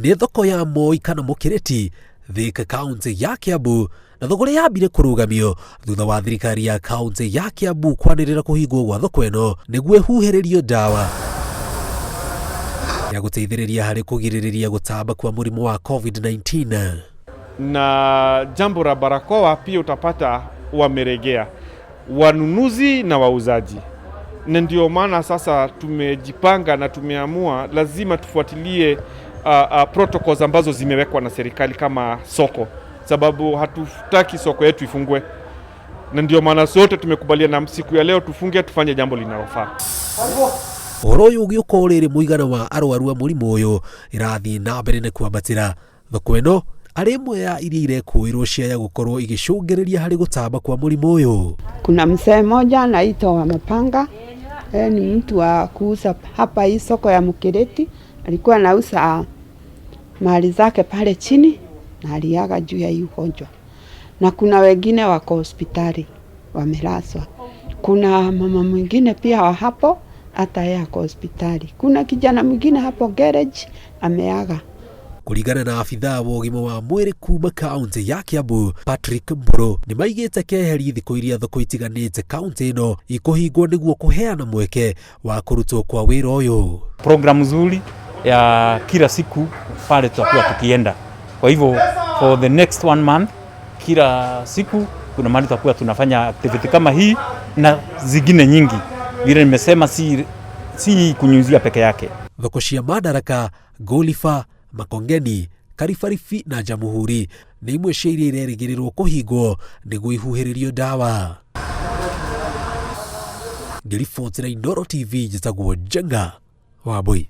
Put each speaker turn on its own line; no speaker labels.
Nĩ thoko ya Moi kana Mũkĩrĩti, Thika, kaunti ya Kiambu, na thogora yambire kũrũgamio thutha wa thirikari ya kaunti ya Kiambu kwanĩrĩra kũhingwo gwa thoko ĩno nĩguo ĩhuhĩrĩrio ndawa ya gũteithĩrĩria harĩ kũgirĩrĩria gũtamba kwa mũrimũ wa COVID-19.
Na jambo la barakoa pia utapata wameregea wanunuzi na wauzaji, na ndio maana sasa tumejipanga na tumeamua lazima tufuatilie protocols ambazo zimewekwa na serikali kama soko, sababu hatutaki soko yetu ifungwe, na ndio maana sote tumekubaliana siku ya leo tufunge, tufanye jambo linalofaa.
Ũhoro ũyũ ũgĩũka o rĩrĩ mũigana wa arwaru a mũrimũ ũyũ ĩrathiĩ na mbere na kwambatĩra. Thoko ĩno arĩ ĩmwe ya iria irekũĩrwo ciaya gũkorwo igĩcũngĩrĩria harĩ gũtamba kwa mũrimũ ũyũ.
Kuna mzee mmoja anaitwa wa Mapanga, yeye ni mtu wa kuuza hapa hii soko ya Mukireti. Alikuwa anauza mali zake pale chini na aliaga juu ya hii ugonjwa, na kuna wengine wako hospitali wamelazwa. Kuna mama mwingine pia wa hapo hata yeye ako hospitali. Kuna kijana mwingine hapo garage ameaga.
Kũringana na abithaa wa ũgima wa mwĩrĩ kuma kaunti ya Kiambu, Patrick Mburu, nĩ maigĩte keheri thikũ iria thoko itiganĩte kaunti ĩno ikũhingwo nĩguo kũheana mweke wa kũrutwo kwa wĩra ũyũ.
Programu nzuri ya kila siku pale tutakuwa tukienda. Kwa hivyo for the next one month, kila siku kuna mahali tutakuwa tunafanya activity kama hii na zingine nyingi. Vile nimesema, si kunyunyizia peke yake.
Thoko cia Madaraka, Golifa, Makongeni, Karibaribi na Jamhuri nĩ imwe cia iria irerĩgĩrĩrwo kũhingwo nĩguo ihuhĩrĩrio ndawa. Ngĩribotera Inooro TV, njĩtagwo Njenga Wambui.